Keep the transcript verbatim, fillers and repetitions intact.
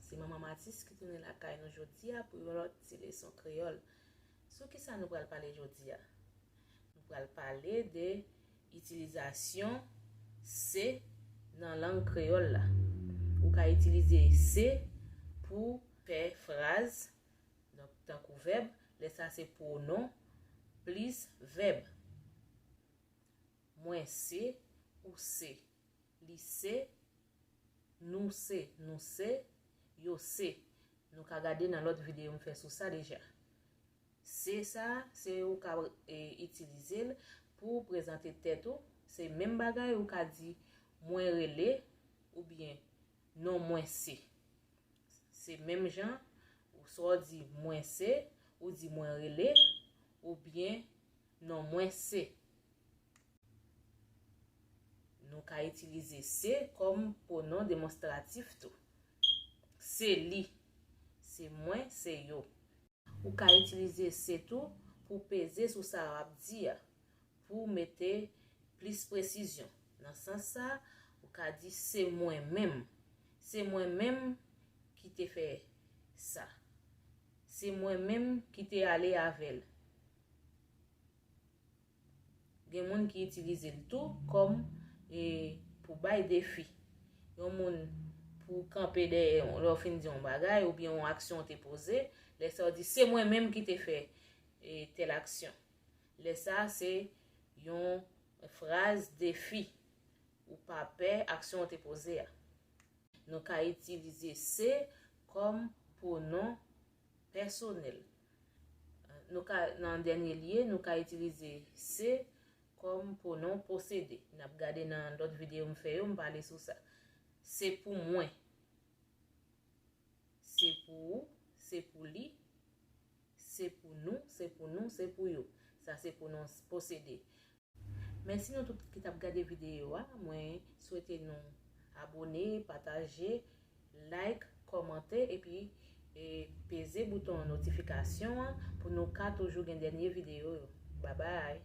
Se Manman Matis ki tounen lakay nou jodi a pou yon lòt ti leson kreyòl. Sou ki sa nou pral pale jodi a? Nou pral pale de itilizasyon se nan lang kreyòl la. Ou ka itilize se pou fè fraz, donk, tankou vèb, lè sa se pwonon plis vèb. Mwen se, ou se, li se, nou se, nou se, yo se. Nou ka gade nan lòt videyo m fè sou sa deja. Se sa, se ou ka e, itilize l pou prezante tèt ou. Se menm bagay ou ka di mwen rele oubyen non mwen se. Se menm jan, ou swa w di mwen se, ou di mwen rele, oubyen non mwen se. Nou ka itilize se kòm pwonon demonstratif tou. Se li, se mwen, se yo. Ou ka itilize se tou pou peze sou sa w ap di a, pou mete plis presizyon. Nan sans sa, ou ka di se mwen menm. Se mwen menm ki te fè sa. Se mwen menm ki te ale avè l. Gen moun ki itilize l tou kòm e, pou bay defi. Yon moun pou kanpe dèyè lè w fin di yon bagay oubyen yon aksyon w te poze, lè sa w di se mwen menm ki te fè e, tèl aksyon. Lè sa se yon fraz defi. Ou pa pè aksyon w te poze a. Nou ka itilize se kòm pwonon pèsonèl. Nou ka, nan dènye lye, nou ka itilize se kòm pwonon posede. N ap gade nan lòt videyo m fè yo, m pale sou sa. Se pou mwen. Se pou ou, se pou li, se pou nou, se pou nou, se pou yo. Sa se pwonon posede. Mèsi nou tout ki t ap gade videyo a. Mwen swete nou abone, pataje, like, kòmante epi e, peze bouton notifikasyon an pou nou ka toujou gen dènye videyo yo. Babay!